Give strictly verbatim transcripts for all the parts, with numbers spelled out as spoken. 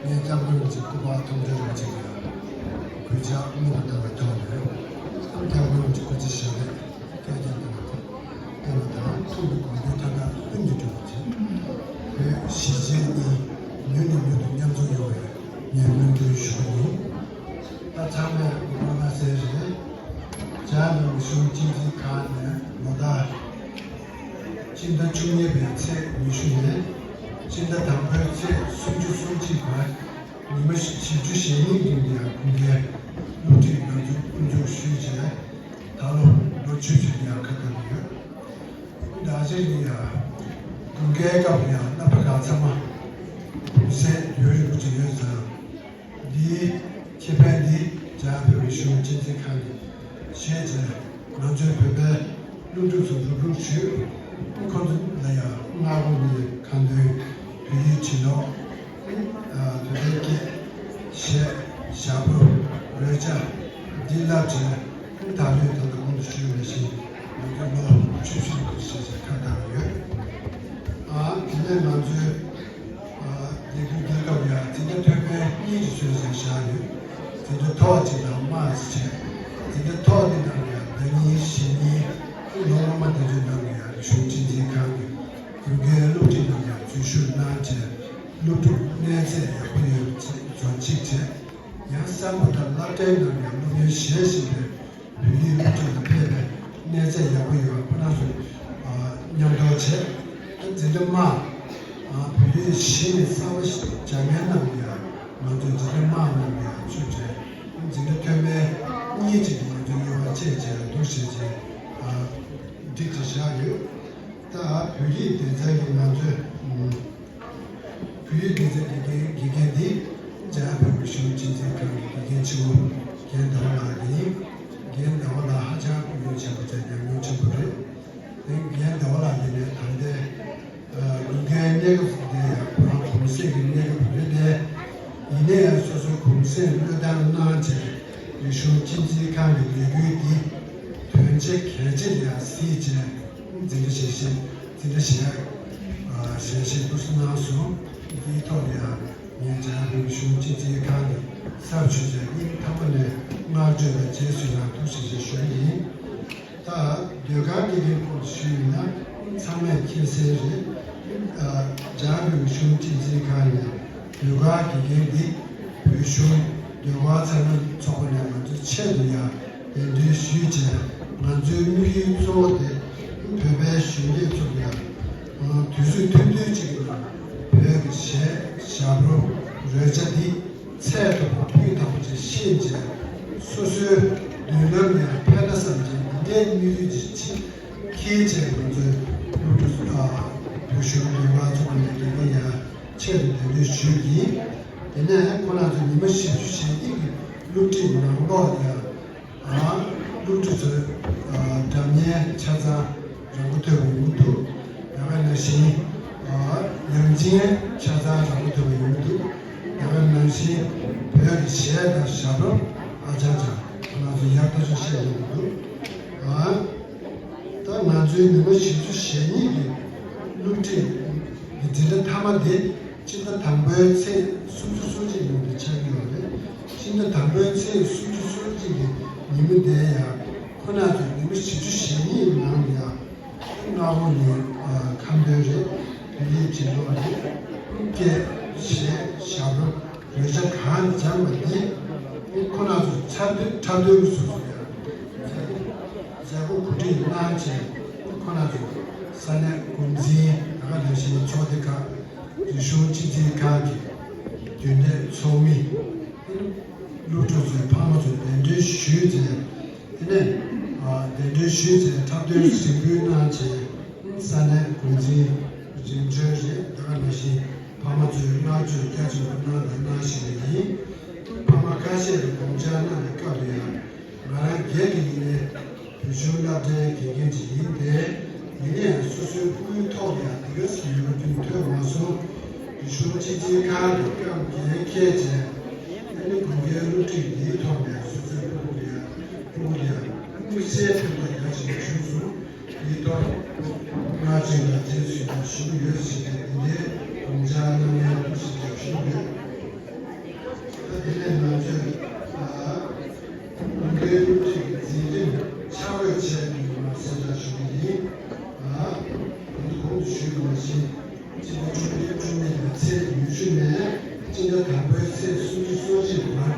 ངས་སྐྱབས་མགོན་རིན་པོ་ཆེ་སྐུ་པར་ཐུགས་འདུན་རིན་པོ་ཆེ་ལ་གུས་ཕྱག་སྔོན་དུ་བཏང་བའི་ཐོག་ནས། སྐྱབས་མགོན་རིན་པོ་ཆེ་སྐུ་ཚེ་ཞབས་པད་བསྐལ་བརྒྱར་བརྟན་པ་དང་། བརྟན་པ་དང་ཐུགས་ཀྱི་དགོངས་འདུན་མཐའ་དག་ཀུན་གྱི་འགྲུབ་པར་བྱེད། བོད་གཞིས་བྱེས་གཉིས་མྱུར་ནས་མྱུར་དུ་མཉམ་འཛོམས་ཡོང་བའི་ངས་སྨོན་འདུན་ཞུ་གི་ཡིན། ད་ཚང་མས་དགོངས་པ་གནང་གསལ་རེད། འཇར་པན་གཞུང་སྤྱི་འཐུས་ཁང་ནས་ལོ་ལྟར་སྤྱི་ཟླ་བཅུ་གཉིས་པའི་ཚེས་ཉི་ཤུ་ནས་སྤྱི་ཟླ་དང་པོའི་ཚེས་སུམ་ཅུ་སོ་གཅིག་བར་ཉི་མ་བཞི་བཅུ་ཞེ་གཉིས་རིང་ལ་ཡང་དགུན་ཁའི་སློབ་ཁྲིད་ནང་འཛུལ་དབུ་འཛུགས་ཞུས་རྗེས། ད་ལོ་ལོ་བཅུ་བཅུ་ཡང་ཁ་བཏང་གི་ཡོད། ད་ཆ་ཡིན་ཡང་དགུན་ཁའི་སྐབས་ལ་ཡང་རྣམ་པ་གང་ཚང་མ་གུང་སེང་ཡུན་རིང་པོ་ཅིག་ཡོད་ཙང་། འདིའི་ཁེ་ཕན་འདི་འཇར་པན་གཞུང་སྤྱི་འཐུས་ཁང་གིས་བཞེས་རྗེས། ང་ཚོའི་བོད་པའི་སློབ་ཕྲུག་ཚོར་རུབ་རུབ་ཞུས། ཁོང་ཚོ་ལ་ཡང་སྔ་དགོང་ནས་ཁ་འདོན། བོད་ཡིག་བྲིས་ཀློག་བོད་པའི་སྐད། གཞས། ཞབས་བྲོ། རོལ་ཆ་འདི་བསླབ་བྱས། ད་ལོའི་ད་ལྟ་གོང་དུ་ཞུས་པ་བཞིན་ང་ཚོའི་ལོ་བཅུ་བཞི་ལ་བཞེས་ཀྱི་ཁ་བཏང་ཡོད། ཨ་དེ་ནས་ང་ཚོའི་ཨ་ལས་འགུལ་འདིའི་སྐབས་ཡང་འཛིན་གྲྭ་མཐོ་དམན་གཉིས་ཀྱི་སྲོལ་ཞིག་བཞག་ཡོད། འཛིན་གྲྭ་མཐོ་བ་གཅིག་དང་དམའ་བ་གཅིག་བྱས། འཛིན་གྲྭ་མཐོ་བ་འདི་ནང་ལ་ཡང་ཟླ་ཉིན་གཞེས་ཉིན་ལོ་སྔོན་མ་དེ་ཚོའི་ནང་ལ་ཡང་རིག་གཞུང་སྤྱི་འཛིན་ཁང་གི་དགུན་ཁའི་སློབ་ཁྲིད་ནང་ཡང་འཛུལ་ཞུགས་གནང་བྱས། སློབ་ཕྲུག་གནས་ཚད་ཡག་པོ་ཡོད་ཚད་འཛོམས་གཅིག་བྱས། ཡང་གསར་འགོད་དང་སློབ་གྲྭའི་ནང་ཡང་སློབ་ཡོན་གཞན་ཞིག་ལས་བོད་ཡིག་སློབ་ཁྲིད་ལ་ཕེབས་པའི་གནས་ཚད་ཡག་པོ་ཡོད་པ་ཁོ་རང་ཚོས་མཉམ་དུ་བྱས། འཛིན་གྲྭ་དམའ་བོད་ཡིག་གཞི་ནས་གསར་པ་སྦྱང་མཁན་རྣམས་ལ་ཡང་ང་ཚོས་འཛིན་གྲྭ་དམའ་རྣམས་ལ་ཡང་ཚུད་བྱས། འཛིན་གྲྭ་མཐོ་དམན་གཉིས་ཅིག་ང་ཚོས་དབྱེ་བ་ཕྱེ་བྱས་འདུག་བྱས་བྱས་སྒྲིག་ཅིག་བཞག་ཡོད། ད་བོད་ཡིག་སྡེ་ཚན་གྱི་ང་ཚོས། བོད་ཡིག་སྡེ་ཚན་དགེ་རྒན་དགེ་རྒན་འདི་འཇར་པན་གཞུང་སྤྱི་འཐུས་ཁང་གི་དགེ་རྒན་ཆེན་མོ་རྒན་ཟླ་བ་ལགས་ཡིན། རྒན་ཟླ་བ་ལགས་ཧ་ཅང་སྐུ་ཡོན་ཆེན་པོ་དང་ཉམས་མྱོང་ཆེན་པོ་རེད། དེ་རྒན་ཟླ་བ་ལགས་ཡིན་ནའི་ད་ལྟའི་དགུན་ཁའི་གནས་སྐབས་དེ་ཡང་ཁོ་རང་གུང་སེང་གི་གནས་སྐབས་རེད་དེ། ཡིན་ན་ཡང་སོ་སོའི་གུང་སེང་བློས་བཏང་གནང་བྱས། རིག་གཞུང་སྤྱི་འཐུས་ཁང་གི་ལས་འགུལ་འདི་དོན་ཆེ་གལ་ཆེ་ལ་ཡང་གཟིགས་བྱས། འཛིན་གྲྭ་ཞལ་བཞེས། འཛིན་གྲྭ་ཞལ་ཞལ་བཞེས་འདུག་སེ་གནང་སོང་། འདིའི་ཐོག་ལ་ཡང་ངས་འཇར་པན་གཞུང་སྤྱི་འཐུས་ཁང་གི་ཚབ་ཞུས་བྱས་སྙིང་ཐག་པ་ནས་བསྔགས་བརྗོད་དང་རྗེས་སུ་ཡི་རང་འདུག་སེ་ཞེས་ཞུ་གི་ཡིན། ད་ཟློས་གར་དགེ་རྒན་སྐོར་ཞུས་ཡིན་ན་ཚང་མས་མཁྱེན་གསལ་རེད། འཇར་པན་གཞུང་སྤྱི་འཛིན་ཁང་ནས་ཟློས་གར་དགེ་རྒན་འདི་བོད་གཞུང་ཟློས་གར་ཚད་མ་ཚོགས་པ་ནས་ང་ཚོའི་ཆེད་དུ་ཡང་གདན་འདྲེན་ཞུས་བྱས། ང་ཚོའི་དམིགས་ཡུལ་གཙོ་བོ་དེ་བོད་པའི་གཞོན་སྐྱེས་ཚོ་ལ་དུས་ཚོད་ཐུང་ཐུང་ཅིག་གི་ནང་བོད་ཀྱི་གཞས་ཞབས་བྲོ་རོལ་ཆ་འདི་ཚད་མཐོ་པོ་སྤུས་དག་པོ་ཅིག་ཤེས་བྱས། སོ་སོའི་མདུན་ལམ་ཡང་ཕན་ན་བསམ་བྱས་འདི་འདྲའི་དམིགས་ཡུལ་ཅིག་ཅིག་འཁྱེར་བྱས། ང་ཚོའི་སློབ་ཕྲུག་ཨ་བོད་གཞུང་ཟློས་གར་ཚོགས་པ་ནས་དགེ་རྒན་ཡང་ཆེད་དུ་གདན་འདྲེན་ཞུས་ཡིན། དེ་ནས་ཁོང་རྣམ་ཚོ་ཉི་མ་བཞི་བཅུ་ཞེ་གཉིས་ཀྱི་སློབ་ཁྲིད་ནང་ལོགས་ཡང་ཨ་སློབ་ཕྲུག་ཚོའི་ཨ་སྒྲ་སྙན་ཆ་ཚང་རང་མགོ་ཐོན་པ་ཡོང་གི་འདུག་དེ་ག་ནང་བཞིན་ཨ་དབྱངས་ཅན་ཆ་ཚང་རང་མགོ་ཐོན་པ་ཡོང་གི་འདུག་དེ་ག་ནང་བཞིན་བོད་ཀྱི་གཞས་དང་ཞབས་བྲོ་ཨ་ཅག་ཅག་ཁོང་རྣམ་ཚོ་ཡག་ཐག་ཆོད་བཤད་ཡོང་གི་འདུག་ཨ། ད་ང་ཚོའི་ཉི་མ་བཞི་བཅུ་ཞེ་གཉིས་ཀྱི་སློབ་ཁྲིད་ཀྱི་འཛིན་གྲྭ་མཐའ་མ་དེ་སྤྱི་ཟླ་དང་པོའི་ཚེས་སུམ་ཅུ་སོ་གཅིག་ཉིན་དུ་ཆགས་ཀྱི་ཡོད་རེད། སྤྱི་ཟླ་དང་པོའི་ཚེས་སུམ་ཅུ་སོ་གཅིག་གི་ཉིན་མོ་དེ་ཡང་ཁོ་ན་ཚོའི་ཉི་མ་བཞི་བཅུ་ཞེ་གཉིས་ནང་ལ་ཡང་སྔ་དགོང་ནས་ཁ་འདོན་རེད། བོད་ཡིག་བྲིས་ཀློག་རེད། སྐད། གཞས། ཞབས་བྲོ། རོལ་ཆ་གང་སྦྱངས་པ་འདི་ཁོ་ན་ཚོ་འཁྲབ་སྟོན་འཁྲབ་སྟོན་གྱི་ཚུལ་དུ་ཡང་མཛད་སྒོ་གོ་སྒྲིག་གནང་བྱས། ཁོ་ན་ཚོ་ས་གནས་འགོ་འཛིན། ད་ག་ནང་བཞིན་ཚོགས་སྡེ་ཁག་རིག་གཞུང་སྤྱི་འཛིན་ཁང་གི་རྒྱུན་ལས་ཚོགས་མི། སློབ་ཕྲུག་ཚོའི་ཕ་མ་ཚོ་གདན་འདྲེན་ཞུས་བྱས། དེ་ནས་གདན་འདྲེན་ཞུས་བྱས་འཁྲབ་སྟོན་གཟིགས་འབུལ་གནང་བྱས། ས་གནས་འགོ་འཛིན་རིམ་བྱོན་རེད། ད་ག་ནང་བཞིན་ཕ་མ་ཚོས་བསྔགས་བརྗོད་རྒྱ་ཆེན་པོ་གནང་དང་གནང་བཞིན་པ་ཡིན། ཕ་མ་ཁ་ཤས་ཀྱིས་དགོངས་འཆར་གནང་བའི་སྐབས་ལ་ཡང་། ང་རང་སྒེར་གྱི་ངོས་ནས་བོད་གཞུང་སློབ་གྲྭའི་དགེ་རྒན་ཅིག་ཡིན་ཏེ། ཡིན་ནའང་སོ་སོའི་སྤུ་གུའི་ཐོག་ལ་ཡང་དེ་ག་ཙམ་ཡོང་རྒྱུ་ཐོན་མ་སོང་། རིག་གཞུང་སྤྱི་འཛིན་ཁང་གིས་སྐབས་འགན་འཁྱེར་བྱས། ཨ་ནི་དགུན་ཁའི་སློབ་ཁྲིད་འདིའི་ཐོག་ནས་སོ་སོའི་སྤུ་གུ་ལ་ཡང་སྤུ་གུ་ལ་ཡང་དམིགས་བསལ་ཕན་ཐོགས་ཡག་ཅིག་བྱུང་སོང་། འདིའི་ཐོག་སྔར་བཞིན་ལ་རྗེས་སུ་ཡི་རང་ཞུ་གི་ཡོད་ཟེར་ཏེ། འདི་འདྲའི་དགོངས་འཆར་གནང་མཁན་ཐུགས་རྗེ་ཆེ་ཞུ་གི་ཡོད། ནས་སྤྱི་ཟླ་དང་པོའི་ཚེས་སུམ་ཅུ་སོ་གཅིག་བར་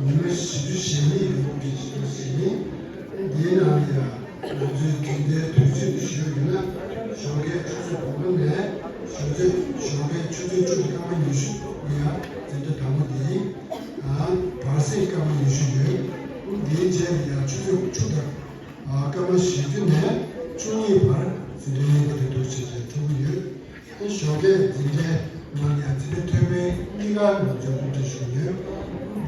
ཉི་མ་བཞི་བཅུ་ཞེ་གཉིས་ཀྱི་དབུ་ཁྲིད་ཅིག་ཞིག་ཡིན། འདིའི་ནང་ལ་ཡང་ང་ཚོའི་འཛིན་གྲྭའི་དུས་ཚོད་ཞུས་ཡོད་ན་ཞོགས་ཀའི་ཆུ་ཚོད་དགུ་པ་ནས་ཞོགས་ཚོད་ཞོགས་ཀའི་ཆུ་ཚོད་བཅུ་དང་སྐར་མ་ཉི་ཤུ་ཡང་འཛིན་གྲྭ་དང་པོ་འདི་ཡིན། བར་སྲིད་སྐར་མ་ཉི་ཤུ་ཡོད། འདིའི་རྗེས་ལ་ཡང་ཆུ་ཚོད་བཅུ་དང་སྐར་མ་བཞི་བཅུ་ནས་བཅུ་གཉིས་བར་འཛིན་གྲྭའི་སྙིང་པོ་དེ་འདུག་བྱས་བྱས་འཁྲུག་གི་ཡོད། ཞོགས་ཀས་འཛིན་གྲྭའི་ནང་ཡང་འཛིན་གྲྭ་ཐོན་མིའི་གཉིས་ཀ་ང་ཚོའི་སློབ་ཁྲིད་ཞུས་ཡོད།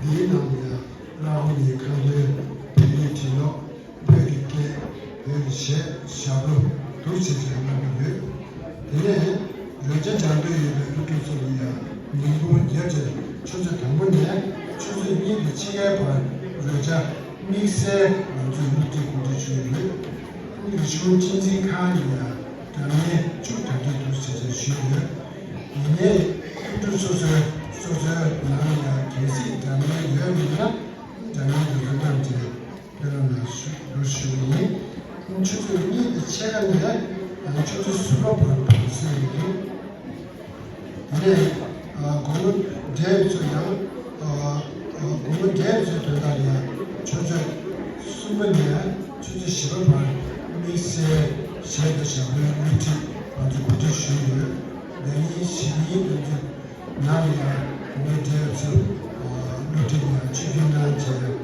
འདིའི་ནང་ལ་ཡང་བླ་ཧོ་ཡི་ཁ་འདོན་བོད་ཡིག་བྲིས་ཀློག་བོད་ཀྱི་སྐད། བོད་ཀྱི་གཞས། ཞབས་བྲོ་འདུག་བྱས་བྱས་གནང་གི་ཡོད། དེ་ནས་རོལ་ཆ་སྦྱང་འདོད་ཡོད་པའི་སློབ་ཕྲུག་ཚོ་ལ་ཡང་ཉིན་གུང་བརྒྱད་ཅུ་ཆུ་ཚོད་དང་པོ་ནས་ཆུ་ཚོད་གཉིས་དང་ཕྱེད་ཀའི་བར་རོལ་ཆ་དམིགས་བསལ་ང་ཚོས་སློབ་ཁྲིད་གོ་སྒྲིག་ཞུས་ཡོད། རིག་གཞུང་གཅེས་འཛིན་ཁང་ནས་ཡང་སྒྲ་སྙན་བཅུ་གྲ་སྒྲིག་འདུག་བྱས་བྱས་ཞུས་ཡོད། ཡིན་ནའི་སློབ་ཕྲུག་སོ་སོའི་སོ་སོའི་ནང་ཡང་གལ་སྲིད་སྒྲ་སྙན་ཡོད་མེད་ན་སྒྲ་སྙན་དེ་ཚོ་བསྣམས་བྱས་ཕེབས་རོགས་གནང་ཞུ་རོགས་ཞུ་གི་ཡིན། ཆུ་ཚོད་གཉིས་དང་ཕྱེད་ཀ་ནས་ཆུ་ཚོད་གསུམ་པ་བར་བར་སྲིད་ཡིན། དེ་ནས་དགོང་མོ་འབྲས་ཚོ་ཡང་དགོང་མོ་འབྲས་ཚོའི་དོན་དག་ཡང་ཆུ་ཚོད་གསུམ་པ་ནས་ཆུ་ཚོད་བཞི་པ་བར་དམིགས་བསལ་གཞས་དང་ཞབས་བྲོའི་སློབ་ཁྲིད་ང་ཚོས་གོ་སྒྲིག་ཞུས་ཡོད། ལས་ཉིན་བཞི་ཉིན་དེ་ཚོའི་ནང་ལ་ཡང་དགོང་མོ་འབྲས་ཚོའི་སློབ་ཁྲིད་ཡང་ཆིབས་བསྒྱུར་གནང་བྱས།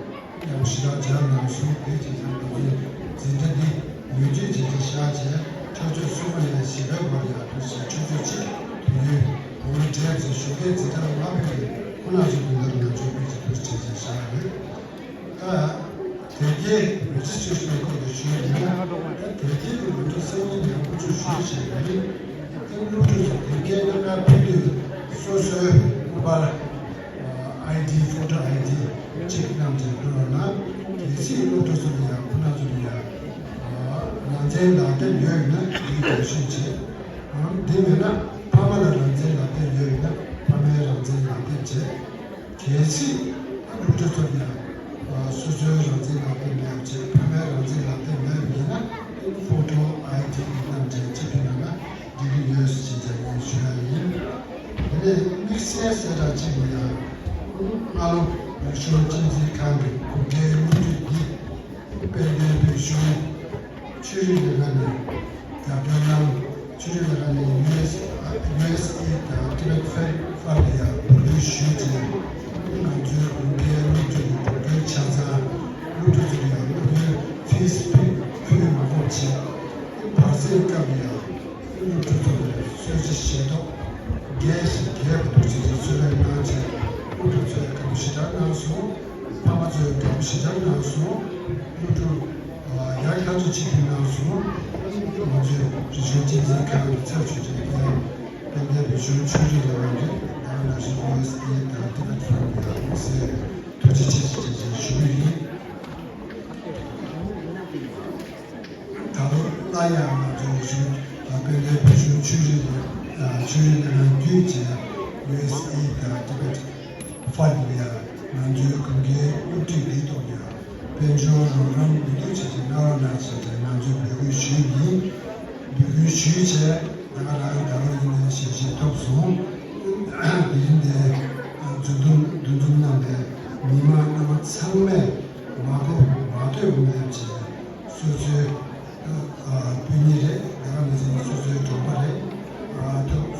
ཡང་ཞུ་དག་སྦྱར་གནང་སོང་། དེ་བྱས་ཙང་ང་ཚོས་འཛིན་གྲྭ་འདི་ལོ་རྒྱུས་བྱས་ཏེ་བཞག་བྱས་ཆུ་ཚོད་གསུམ་པ་ནས་བཞི་པའི་བར་ཡང་དུ་ཞེས་ཆུ་ཚོད་གཅིག་དུས་ཡུན་དགོང་མོ་འབྲས་ཚོ་ཞོགས་ཀའི་འཛིན་གྲྭ་ལ་མ་ཕེབས་པའི་ཁོ་ན་ཚོའི་དོན་དག་ང་ཚོས་དཔེ་ཆ་ཐུགས་རྗེ་ཆེ་བཞག་ཡོད། ད་དེབ་སྐྱེལ་རེ་ཇི་སི་ཊེ་ཤན་སྐོར་དུ་ཞུས་ཡིན་ན། ད་དེབ་སྐྱེལ་གྱི་ལོ་ཐོ་སང་ཉིན་ཡང་ཁོ་ཚོས་ཞུས་བྱས་ཡིན། ཨ་ནི་སློབ་ཕྲུག་ཚོ་དེབ་སྐྱེལ་གནང་ག་ཕེབས་དུས་སོ་སོའི་སྐུ་པར། ཨའི་ཌི། ཕོ་ཊོ་ཨའི་ཌི་གཅིག་བསྣམས་བྱས་འགྲོ་རོགས་གནང་། གལ་སྲིད་སློབ་ཕྲུག་ཚོ་ལ་ཡང་ཁོ་ན་ཚོ་ལ་ཡང་རང་བཙན་ལག་དེབ་ཡོད་ཡོད་ན་འདི་རྒྱབ་ཞུས་བྱས། འདི་མེད་ན་ཕ་མ་ལ་རང་བཙན་ལག་དེབ་ཡོད་ཡོད་ན་ཕ་མའི་རང་བཙན་ལག་དེབ་བྱས། གལ་སྲིད་སློབ་ཕྲུག་ཚོ་ལ་ཡང་སོ་སོའི་རང་བཙན་ལག་དེབ་མེད་པ་བྱས། ཕ་མའི་རང་བཙན་ལག་དེབ་མེད་པ་ཡིན་ན་ཕོ་ཊོ་ཨའི་ཌི་བསྣམས་བྱས་ཆེད་དུ་ཡོད་ན། འགྲིག་གི་ཡོད་ཟེར་བྱས་ངས་ཞུ་ཡ་ཡིན། དེ་ནས་དམིགས་བསལ་གསལ་བསྒྲགས་གཅིག་ཡིན་ཡང་། སྔ་ལོ་རིག་གཞུང་གཅེས་འཛིན་ཁང་གི་གུང་ཁྲན་སློབ་ཁྲིད་འདི་དཔལ་ལྡན་བོད་གཞུང་ཆོས་རིག་ལས་ཁང་ནས་རྒྱབ་སྐྱོར་གནང་། ཆོས་རིག་ལས་ཁང་ནས་ཡུ་ཨེས་ཡུ་ཨེས་ཨེ་དང་ཊི་བེཊ་ཕན་ཕན་ལ་ཡང་འབོད་སྐུལ་ཞུས་རྗེས། ང་ཚོའི་གུང་ཁྲན་སློབ་ཁྲིད་ཀྱི་འགྲོ་གྲོན་ཆ་ཚང་། སློབ་ཕྲུག་ཚོ་ལ་ཡང་སློབ་ཡོན་ཕིས་ཕུལ་མ་དགོས་པ་བྱས། བར་སྲིད་སྐབས་ལ་ཡང་སློབ་ཕྲུག་ཚོ་ལ་གསོལ་ཇ་བཞེས་ཐོག་རྒྱས་ཤིང་རྒྱས་པ་དང་བཅས་ཀྱི་གསོལ་རས་གནང་བྱས། སློབ་ཕྲུག་ཚོས་དགའ་པོ་ཞེ་དྲག་གནང་སོང་། ཕ་མ་ཚོས་དགའ་པོ་ཞེ་དྲག་གནང་སོང་། སློབ་ཕྲུག་ཡང་བསྐྱར་དུ་ཆིབས་བསྒྱུར་གནང་སོང་། ང་ཚོས་རིག་གཞུང་གཅེས་འཛིན་ཁང་གི་ཚབ་ཞུས་ཏེ། དཔལ་ལྡན་བོད་གཞུང་ཆོས་རིག་ལས་ཁང་གི་ད་ག་ནང་བཞིན་ཡུ་ཨེས་ཨེ་དང་ཊི་བེཊ་ཕན་ལ་ཡང་ཐུགས་རྗེ་ཆེ་ཞུ་རྒྱུ་ཡིན། ད་ལོ་སླར་ཡང་ང་ཚོའི་གཞུང་དང་དཔལ་ལྡན་བོད་གཞུང་ཆོས་རིག་ལས་ཆོས་རིག་ལས་ཁང་བརྒྱུད་བྱས་ཡུ་ཨེས་ཨེ་དང་ཊི་བེཊ་ཕན་ལ་ཡང་ང་ཚོའི་གུང་ཁྲན་སློབ་ཁྲིད་འདིའི་ཐོག་ལ་ཡང་དཔལ་འབྱོར་རོགས་རམ་མུ་མཐུད་བྱས་ཏེ་གནང་རོགས་གནང་ཞེས་ང་ཚོས་འབོད་སྐུལ་ཞུས་ཡིན། འབོད་སྐུལ་ཞུས་བྱས་ད་ག་རང་ད་རུང་ཡིན་ནའི་ཞལ་བཞེས་ཐོབ་སོང་། དེ་རིང་འདིར་མཛུབ་སྟོན་འདུ་འཛོམས་གནང་བའི་མི་མང་རྣམ་པ་ཚང་མས་མ་གོ་མ་ཐོས་མེད་ཅེས། སོ་སོའི་སྤུན་ཉེ་རེད། ད་ག་ནང་བཞིན་སོ་སོའི་གྲོགས་པོ་རེད།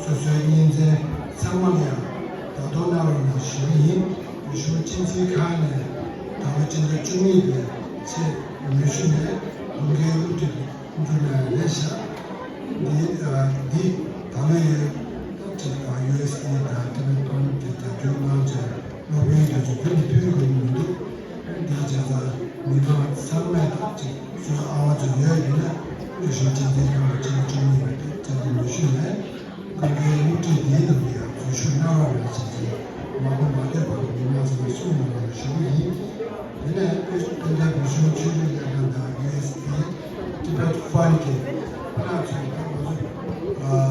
སོ་སོའི་གཉེན་ཚན་ཚང་མ་ལ་ཡང་ལྟ་རྟོག་གནང་རོགས་གནང་ཞུ་གི་ཡིན། རིག་གཞུང་གཅེས་འཛིན་ཁང་ནས་ད་ལོ་སྤྱི་ཟླ་བཅུ་གཉིས་པའི་ཚེས་ཉི་ཤུ་ནས་གུང་ཁྲན་སློབ་ཁྲིད་འཛུགས་གནང་ལས་བཞག་འདི་འདི་ད་ལོ་ཡི་ཡུ་ཨེས་ཨེ་དང་ཊི་བེཊ་ཕན་གྱི་རྒྱབ་སྐྱོར་གནང་བྱས་སློབ་ཡོན་དེ་ཚོ་རྒྱུན་དུ་ཕུལ་དགོས་མི་འདུག་འདི་བྱས་ཙང་མི་མང་ཚང་མས་ད་ཅིག་སོ་སོ་ཨ་བ་ཚོ་ཡོད་ཡིན་ན་རིག་གཞུང་གཅེས་འཛིན་ཁང་ལ་ཅིག་བཅུག་མི་མེད་དེ་བཅར་ཏེ་ཉི་ཤུ་ནས་གུང་ཁྲན་སློབ་ཁྲིད་འདིའི་ནང་དུ་ཡང་འཛུལ་ཞུགས་གནང་རོགས་གནང་ཞེས་ཀྱི་མ་གོ་མ་ཐོས་པར་མི་མང་ཚོ་ལ་གསུང་གནང་རོགས་ཞུ་གི་ཡིན། དེ་ནས་དཔལ་ལྡན་བོད་གཞུང་ཆོས་རིག་ལས་ཁང་དང་ཡུ་ཨེས་ཨེ་ཊི་བེཊ་ཕན་གྱི་ཁོ་ན་ཚོས་ད་ང་ཚོ་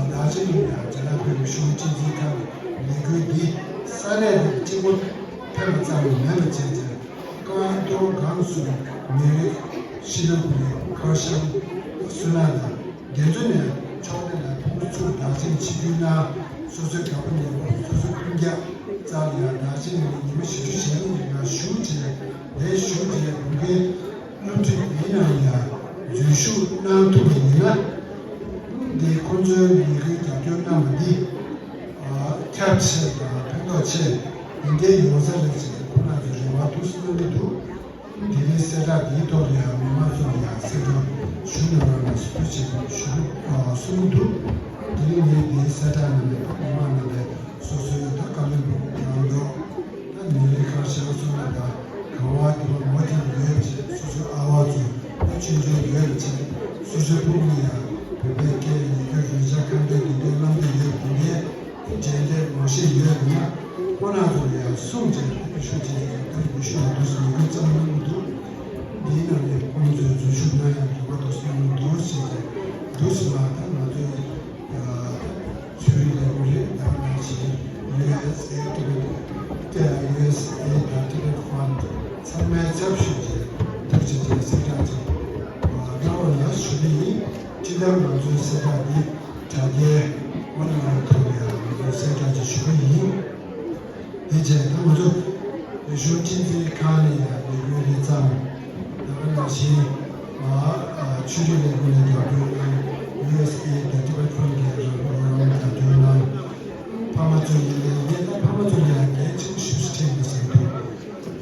བདག་ཆེན་ཡིན་ཡང་རྒྱ་ནག་བོད་མི་གཞུང་གཅེས་འཛིན་ཁང་གི་ལས་འགུལ་འདི་ས་གནས་དེར་གཅིག་པོ་ཕེབས་པ་ཙམ་ལས་མེད་པ་བྱས་ཏེ། ཀང་ཏོ་སྒང་སུ་མི་རིགས་ཤི་ལོ་ཀུ་ལི་ཁར་ཤང་སུ་ན་དང་འགན་འཛིན་ནས་ཕྱོགས་སྡེ་ལ་ཕུང་པོ་ཚུར་བདག་འཛིན་བྱེད་རྒྱུ་ན་སོ་སོའི་དགའ་པོ་ཉེ་པོ་སོ་སོའི་ རྒྱ་རྩ་ལ་ཡང་ཟླ་གཅིག་ནས་ཉི་མ་བཞི་བཅུ་ཞེ་གཉིས་ཀྱི་ནང་བཞུགས་བྱས་ལས་ཞུགས་བྱས་བོད་པའི་བློ་གྲོས་འདིའི་ནང་ཡང་འཛུལ་ཞུགས་གནང་ཐུབ་པ་ཡིན་ན། འདི་ཁོང་ཚོའི་ལས་འགུལ་རྒྱབ་སྐྱོར་གནང་བ་འདི་ཁྱབ་ཆེ་དང་ཕན་ཐོགས་ཆེ་འདི་འདྲའི་ཡོང་ས་རེད་ཅེས་ཁོང་རྣམ་ཚོས་རེ་བ་འདུག་སེ་གནང་གི་འདུག་དེ་རིང་གསལ་བསྒྲགས་འདིའི་ཐོག་ལ་ཡང་མི་མང་ཚོ་ལ་ཡང་གསལ་བསྒྲགས་ཞུ་གནང་རོགས་གནང་ཞུ་རྒྱུ་བྱེད་ཞུ་གསུང་གི་འདུག་དེ་རིང་ངས་འདིའི་གསལ་བསྒྲགས་གནང་ནས་མི་མང་རྣམས་ལ་སོ་སོའི་ད་བཀའ་བློན་པོ་ནང་དུ་ད་ཉིན་རེ་ཁ་བྱང་སོང་ན་ད་གང་བ་དེ་བ་མོ་དེ་ཡོད་ཅེས་སོ་སོའི་ཨ་བ་ཚོ་ད་ཆུང་ཆུང་ཡོད་ལ་བྱས་སོ་སོའི་ཕྲུ་གུ་ཡང་བོད་པའི་སྐད་ཡིག་སྒྱུར་རོལ་ཆ་གང་འདྲ་དེ་འདྲའི་བསླབ་ཀྱི་ཡོད་དེ་འདྲའི། དེ་འདྲའི་ངོ་ཤེས་ཡོད་ན་ཁོ་རང་ཚོ་ལ་ཡང་གསུངས་བྱས་ཏེ་ཤུགས་ཆེ་ཡང་ད་ཡུལ་ཤུལ་ལ་འདུག་སེ་ཡི་གེ་བརྩམས་གནང་གི་འདུག་འདིའི་ནང་ནས་ཁོང་ཚོས་འཛུལ་ཞུགས་གནང་ཡང་འགྱུར་བ་འདུག་སེ་གནང་གི་འདུག་ཟེར་ཏེ་འདུག་སེ་མ་ད་ང་ཚོའི་ཆོས་རིག་ལས་ཁུངས་རེད་ད་ནང་བཞིན་ཡུ་ཨེས་ཨེ་ཊི་བེ་ཊི་ཡུ་ཨེས་ཨེ་དང་ཊི་བེ་ཊི་ཕན་ཚང་མའི་ཚབ་ཞུས་ཏེ་ཐུགས་རྗེ་ཆེ་གསལ་བསྒྲགས་ཅིག་གནང་རོགས་ཡ་ཞུ་གི་ཡིན། སྤྱི་ཟླ་ང་ཚོའི་གསལ་བསྒྲགས་འདི། དྲ་རྒྱའི་དབང་ལ་ཐོབ་པའི་ལས་འགུལ་གསལ་བསྒྲགས་ཅིག་ཞུ་གི་ཡིན། དེ་རྗེས་ད་ང་ཚོ་རིག་གཞུང་སྤྱི་འཛིན་ཁང་ནས་ཡང་ལས་འགུལ་རེ་བརྩམས། ད་ག་ནང་བཞིན་ཆོས་རིག་ལས་ཁུངས་ནས་རྒྱབ་སྐྱོར་གནང་། ཡུ་ཨེས་ཨེ་དང་ཊི་བེ་ཊི་ཕན་གྱིས་རང་རང་རང་རྒྱབ་སྐྱོར་གནང་། ཕ་མ་ཚོ་ཡིན་ནའི་ངས་ད་ཕ་མ་ཚོ་ལ་ཡང་གལ་ཆེན་པོ་ཞེ་པོ་ཅིག་དྲན་གྱི་ཟེར་འདུག་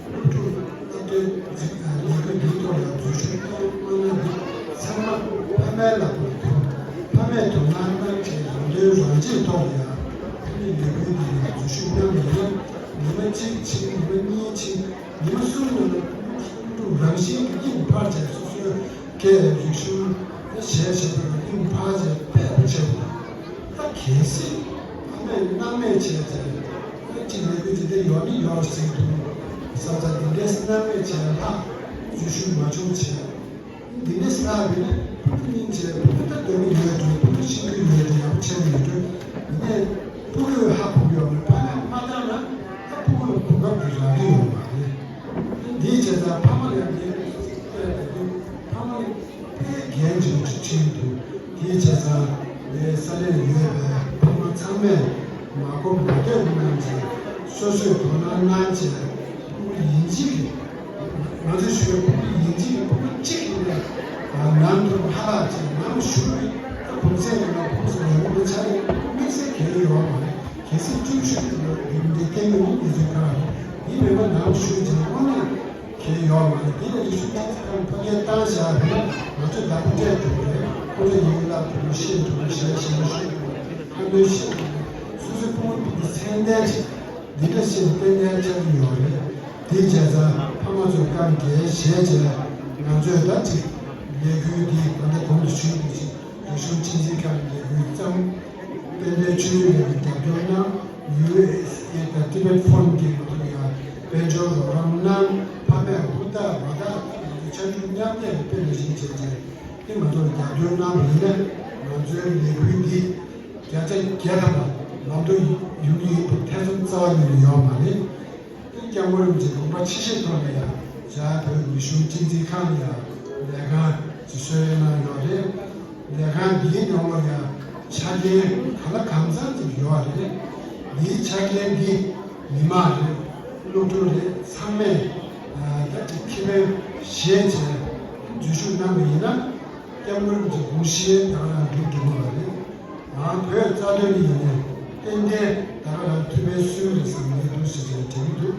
སློབ་ཕྲུག་སློབ་སྟོན་འཛིན་ལས་འགུལ་འདིའི་ཐོག་ལ་འཛུལ་ཞུགས་གནང་མ་གནང་འདི་ཚང་མ་ཕ་མའི་ལག་ཏུ་ཐུག་ཕ་མས་དོ་སྣང་གནང་བྱས་རང་དོན་རང་གཅེས་ཐོག་ལ་ཡང་ཕ་མའི་ལས་འགུལ་འདི་ལ་འཛུལ་ཞུགས་གནང་བ་ཡིན་ན་ཉི་མ་གཅིག་ཕྱིན་ཉི་མ་གཉིས་ཕྱིན་ཉི་མ་གསུམ་ནང་ལ་སློབ་ཕྲུག་རང་བཞིན་གྱི་སྙིང་འཕར་བྱས་སོ་སོའི་སྐད་རིག་གཞུང་གཞས་བྱས་པ་ལ་སྙིང་འཕར་བྱས་དཔེ་མི་སྲིད་པ་ད་གལ་སྲིད་ཕ་མས་སྣང་མེད་བྱས་ཚེ། ཅིག་ལས་འགུལ་འདི་འདྲ་ཡོད་ནི་ཡོད་ཟེར་འདུག་བསམ་ཚར་འདི་འདྲའི་སྣང་མེད་བྱས་ལྷག་འཛུལ་ཞུགས་མ་བྱུང་བྱས། འདི་འདྲའི་ལྷག་ཡོད་ན་ཕྲུ་གུ་གཉིས་བྱས་ཕྲུ་གུ་ད་སྡོད་ནི་ཡོད་འགྲོ་ཕྲུ་གུ་ཤེས་ཀྱི་ཡོད་འགྲོ་ཡག་པོ་ཆགས་ཀྱི་ཡོད་འགྲོ། འདི་ནས་ཕྲུ་གུས་ཧ་གོ་གི་ཡོད་མེད་ཕ་མས་མ་བཏང་ན་ད་ཕྲུ་གུ་ལ་གོ་སྐབས་འདི་རག་གི་ཡོད་མ་རེད། འདིའི་བྱས་ཙང་ཕ་མ་ལ་འདི་ཕ་མ་ལ། དཔེ་འགན་ཆེན་པོ་ཞིག་འཁྲི་འདུག་དེའི་བྱས་ཙང་ངའི་ས་གནས་ཡོད་པའི་ཕ་མ་ཚང་མས་མ་གོ་མ་ཐོས་གནང་བྱས་སོ་སོས་དོ་སྣང་གནང་བྱས་ཕྲུ་གུ་ཡིན་གཅིག་གིས་ང་ཚོས་ཞུ་བའི་ཕྲུ་གུ་ཡིན་གཅིག་གིས་ཕྲུ་གུ་གཅིག་ཡིན་ནའི་ནང་དུ་ཧ་ལག་བྱས་ནང་ཞུགས་ཀྱི་ད་གུང་སེང་ཡིན་ན་གུང་སེང་ཡོད་མི་ཆ་ནས་དམིགས་བསལ་གལ་ཡོད་མ་རེད། གལ་སྲིད་བཅུ་བཞི་གི་ལོ་རྒྱུན་འདི་བསྟན་གྱི་མི་དེ་ཚོའི་ཁ་ལ་ཡིན་མིན་པ་ནང་ཞུགས་བྱས་དངོས་གནས། གལ་ཡོད་མ་རེད། དེ་ལས་རིག་གཞུང་སྣ་ཚོགས་ཁང་ཕ་གིར་བཏང་བཞག་རེད། ང་ཚོས་བདག་པོ་སྤྲད་ཐུབ་རེད། ཁོ་ཚོས་ཡིན་ལབ་ཐུབ་རེད། ཤེས་ཐུབ་རེད། ཞལ་ཞལ་ཞུ་ཐུབ་རེད། ཁ་འདོན་ཤེས་ཐུབ་རེད། སོ་སོའི་ཕྲུ་གུ་ཕྲུ་གུ་ཚད་ལྡན་ཅིག་འདི་འདྲ་ཞིག་ཏན་ཏན་ཆགས་ཀྱི་ཡོད་རེད། དེ་བྱས་ཙང་ཕ་མ་ཚོས་བཀའ་འགལ་བཞེས་བྱས་ང་ཚོས་ད་ཅིག་ལས་འགུལ་འདི་ད་ལྟ་གོང་དུ་ཞུས་པ་ཅིག་རིག་གཞུང་སྤྱི་འཛིན་ཁང་ལས་འགུལ་བརྩམས། དཔལ་ལྡན་ཆོས་རིག་ལས་ཀྱི་རྒྱབ་སྐྱོར་གནང་། ཡུ་ཨེས་ཨེ་དང་ཊི་བེ་ཊི་ཕན་གྱིས་ང་ཚོ་ལ་ཡང་དཔལ་འབྱོར་རོགས་རམ་གནང་། ཕ་མས་ཧུར་ཐག་མ་ཐག་ང་ཚོ་ཆ་འཇོག་མཉམ་གནས་ལ་དཔེ་ལེགས་ཤོམ་བྱས་རྗེས་དེ་ང་ཚོར་རྒྱབ་སྐྱོར་གནང་བ་ཡིན་ན་ང་ཚོའི་ལས་འགུལ་འདི་བརྒྱ་ཆ་བརྒྱ་ཐམ་པ་ལམ་འགྲོ་ཡོང་གི་ཡིན་པ་ཐེ་ཚོམ་རྩ་བ་ཉིད་ནས་ཡོད་མ་རེད། སྐྱབས་མགོན་རིན་པོ་ཆེའི་དགོངས་པ་ཆེ་བཞེས་ཐོག་ནས་ཡང་རྒྱ་བོད་རིག་གཞུང་སྤྱི་འཛིན་ཁང་ནས་ཡང་ལས་ཁང་ཅིག་གསོལ་རས་གནང་ཡོད་རེད། ལས་ཁང་འདིའི་ནང་ལ་ཡང་ཆ་རྐྱེན་གང་ལ་གང་འཚམ་ཅིག་ཡོད་རེད། འདིའི་ཆ་རྐྱེན་འདི་མི་མང་རེད། སློབ་ཕྲུག་རེད། ཚང་མས་ད་ཅིག་ཁེ་ཕན་བཞེས་བྱས་འཛུལ་ཞུགས་གནང་བ་ཡིན་ན། སྐྱབས་མགོན་གྱི་དགོངས་གཞི་ད་ག་རང་འགྲུབ་འགྲོ་གི་མ་རེད། ང་བོད་རྩ་དོན་ཡིན་ནའི་ཏན་ཏན་ད་ག་རང་ཐུབ་པའི་སྲོལ་རེད་བསམ་ངས་འདུག་ཟེར་བྱས་དྲན་གྱི་འདུག་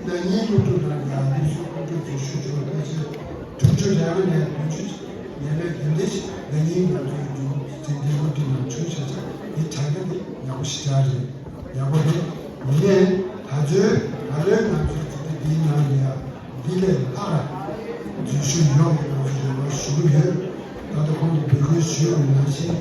ན་ནིང་སློབ་ཕྲུག་རྣམས་ལ་ཡང་དུས་སུ་ཁོང་ཁྲོ་དེ་ཞུ་ཆོག་ཁ་ཆེ་དྲུག་ཅུ་རེ་ལྔ་ནས་བདུན་ཅུ་ཉེར་ལྔ་དེ་འདྲ་ཞིག་ན་ནིང་ང་ཚོའི་འཛིན་གྲྭའི་སློབ་ཁྲིད་ནང་བྱུང་ཤག་ཤག་འདི་དྲ་རྒྱ་འདི་ཡག་པོ་ཞེ་དྲག་རེད། ཡག་པོ་རེད། ཡིན་ནའི་ད་ཚོད་ད་ལོའི་ང་ཚོའི་འཛིན་གྲྭ་འདིའི་ནང་ལ་ཡང་འདི་ལས་ལྷག་ར་འཛུལ་ཞུགས་ཡོང་བའི་ང་ཚོ་རེ་བ་ཞུ་གི་ཡོད། ད་ལྟ་གོང་དུ་འབོད་སྐུལ་ཞུས་པ་ནང་བཞིན།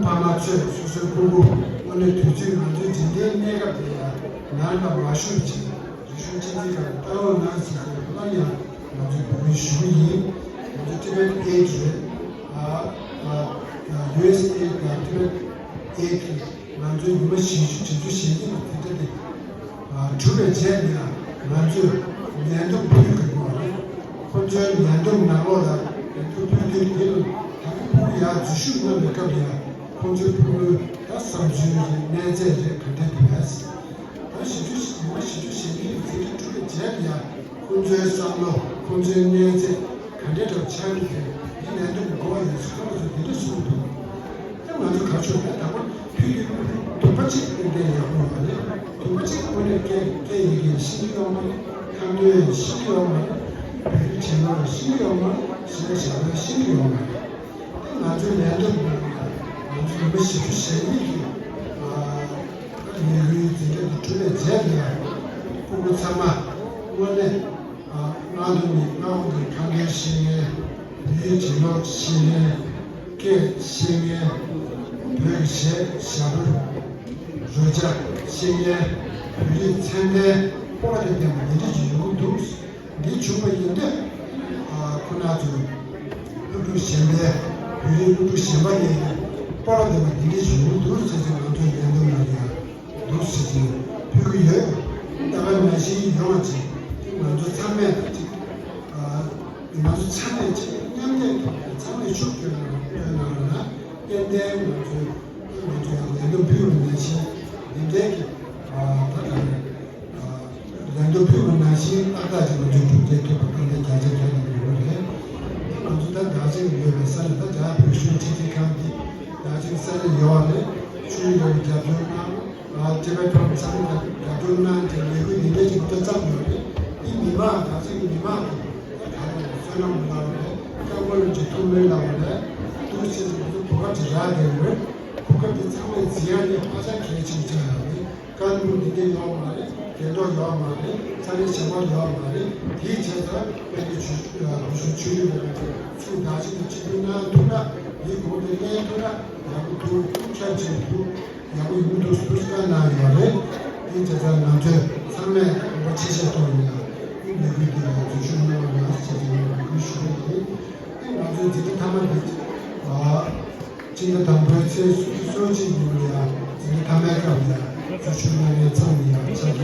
ཕ་མ་ཚོས་སོ་སོའི་ཕྲུ་གུ་དངོས་གནས་དུས་ཚོད་ང་ཚོའི་འཛིན་གྲྭའི་གནས་སྐབས་དེ་ཡང་ནང་ལ་མ་བཞུགས་ཅིག་རིག་གཞུང་སྤྱི་འཛིན་ཁང་ལ་བལྟ་རོགས་གནང་ཟེར་ཏེ་སླར་ཡང་ང་ཚོས་འབོད་སྐུལ་ཞུ་གི་ཡིན། ང་ཚོ་ཊི་བེ་ཊི་ཨེ་ཊི་རེད། ཨ་ཨ་ཡུ་ཨེས་ཨེ་དང་ཊི་བེ་ཊི་ཨེ་ཊི་ང་ཚོའི་ཉི་མ་བཞི་བཅུ་བྱེད་རྒྱུ་བྱེད་ཀྱི་འདུག་དེ་འདྲ་དེ་གྲུབ་པའི་རྗེས་ནས་ང་ཚོས་ལས་བསྡོམས་ཕུལ་དགོས་པ་རེད། ཁོ་ཚོའི་ལས་བསྡོམས་ནང་ལོགས་ལ་ལས་བསྡོམས་ཕུལ་དུས་དེ་ལ་ད་གི་ཕྲུ་གུ་ཡར་འཛུལ་ཞུགས་གནང་བའི་སྐབས་ལ་ཡང་ཁོ་ཚོའི་ཕྲུ་གུའི་ད་བསམ་ཚུལ་རེད། གནས་ཚད་རེད། ག་འདྲ་འདུག་ཡ། ཡང་ཁོང་ཚོའི་བསམ་བློ། ཁོང་ཚོའི་གནས་ཚད་ག་འདྲ་འདྲ་ཆགས་ཀྱི་འདུག་འདི་ལས་དོན་དགོས་པ་ཡིན་ཟེར། ཁོང་ཚོས་འདི་འདྲ་གསུངས་འདུག་ད་ང་ཚོ་ག་ཆོད་ད་ད་བར་ཕུལ་དུས་དུམ་པ་གཅིག་ཏན་ཏན་ཡག་པོ་ཡོད་མ་རེད། དུམ་པ་གཅིག་དངོས་གནས་སྐད་སྐད་ཡིག་གི་ཤེས་ཀྱི་ཡོད་མ་རེད། ཁ་འདོན་ཤེས་ཀྱི་ཡོད་མ་རེད། བོད་ཡིག་གྱེས་ནོར་ཤེས་ཀྱི་ཡོད་མ་རེད། གཞན་ཞབས་བྲོ་ཤེས་ཀྱི་ཡོད་མ་རེད། ང་ཚོའི་ལས་དོན་ནང་ང་ཚོ་ནུས་པ་ཞེ་པོ་ཞན་མེད་ཀྱི་ལས་འགུལ་འཛིན་གྲྭ་འདི་གྲུབ་པའི་རྗེས་ལ་སྤུ་གུ་ཚང་མ་དངོས་གནས་སྔ་དུས་ནས་སྔ་དབང་དུ་ཁ་འདོན་ཤེས་མཁན། བོད་ཡིག་གྱེས་ནོར་ཤེས་མཁན། སྐད་ཤེས་མཁན། བོད་ཀྱི་གཞས་ཞབས་བྲོ་རོལ་ཆ་ཤེས་མཁན། བོད་རིགས་མཚན་ལྡན་སྤོབས་པ་དང་ལྡན་པ་འདི་འདྲ་ཞིག་ཡོང་གི་འདུག་འདི་བྱུང་བ་ཡིན་དུས། ཨ། ཁོ་ན་ཚོས་སློབ་ཕྲུག་གཞན་པའི་བོད་རིགས་སློབ་ཕྲུག་གཞན་པ་ཡིན་ན་སྤོབས་པ་ལྡན་པ་འདི་འདྲ་ཞིག་ཡོང་གི་འདུག་ཟེར་ཅིག་ང་ཚོའི་ལས་དོན་ནང་ལ་ཡང་འདུག་ཟེར་ཅིག་ཕུལ་གྱི་ཡོད། ད་ག་ནང་བཞིན་ཡོང་བ་ཅིག་ང་ཚོ་ཚང་མས་ཅིག་ཨ། ང་ཚོ་ཚང་མས་ཅིག་མཉམ་ལས་ཐོག་ནས་ཚང་མས་ཤུགས་བསྐྱོན་གནང་གནང་བ་ན་ཏན་ཏན་ང་ཚོའི་ང་ཚོའི་ལས་དོན་ཕུལ་བ་ནང་བཞིན་འདི་འདྲའི་གི་ཨ། ད་ག་ནས། ལས་དོན་ཕུལ་བ་ནང་བཞིན་ཏག་ཏག་ཅིག་ང་ཚོས་གྲུབ་འབྲས་ཐོབ་པ་ཏན་ཏན་བརྒྱ་ཆ་བརྒྱ་ལ་ཡོད་རེད། ང་ཚོ་ད་བདག་ཆེན་ཡོད་པའི་ས་ནས་ད་རྒྱ་བོད་གཞུང་ཕྱི་དྲིལ་ཁང་གི་བདག་ཆེན་ས་ནས་ཡོད་རེད། ཆུ་ཡོད་རྒྱབ་སྐྱོར་གནང་། ཨ། ཅེ་པའི་ཕྲུ་གུ་ཚང་མ་རྒྱབ་སྐྱོར་གནང་། དེ་ལས་འགུལ་འདི་འདྲ་ཅིག་ང་ཚོ་བརྩམས་ཡོད་རེད། འདི་མི་མང་བདག་ཆེན་གྱི་མི་མང་གིས་ད་ག་རེ་བསོད་ནམས་ལབ་རེད། སྐྱབས་མགོན་རིན་པོ་ཆེ་ཐུགས་སྨོན་ལབ་རེད། འདུག་སེ་ང་ཚོ་གོ་སྐབས་ཅིག་རག་བསྡད་ཡོད་རེད། གོ་སྐབས་འདི་ཚང་མས་འཛིན་ཡ་དེ་ཧ་ཅང་གལ་ཆེན་པོ་ཆགས་ཡོད་རེད། བཀའ་འགུག་འདི་འདྲ་ཡོད་མ་རེད། བདེན་དོན་ཡོད་མ་རེད། ཚ་ནན་ཞེ་དྲག་ཡོད་མ་རེད། དེའི་བྱས་ཙང་དཔལ་ལྡན་ཆོས་བོད་གཞུང་ཆོས་རིག་ལས་ཁུངས་ཚུར་བདག་ཆེན་དུ་ཆིབས་བསྒྱུར་གནང་ཐུབ་ན། འདིའི་གོང་དེ་ལེན་ཐུབ་ན་ཡག་པོ་འདུག་ཁྱབ་ཆེན་པོ་འདུག་ཡག་པོ་ཡོང་གི་འདུག་ཟེར་བཀའ་གནང་ཡོད་རེད། དེའི་བྱས་ཙང་ང་ཚོས་ཚང་མས་དགོངས་པ་ཆེ་བཞེས་ཐོག་ནས་ཡང་ལས་འགུལ་འདི་ལ་འཛུལ་ཞུགས་གནང་བ་ཡིན་ཟེར་གྱི་ཡོད། འབོད་སྐུལ་ཞུ་གི་ཡིན། དེ་ང་ཚོའི་འཛིན་གྲྭ་མཐའ་མ་འདི། ཨ། སྤྱི་ཟླ་དང་པོའི་ཚེས་སོ་གཅིག་ཉིན་ལ་ཡང་འཛིན་གྲྭ་མཐའ་མའི་སྐབས་ལ་འཛུལ་ཞུགས་གནང་མཁན་ཚང་མ་ཡང་ཕྱག་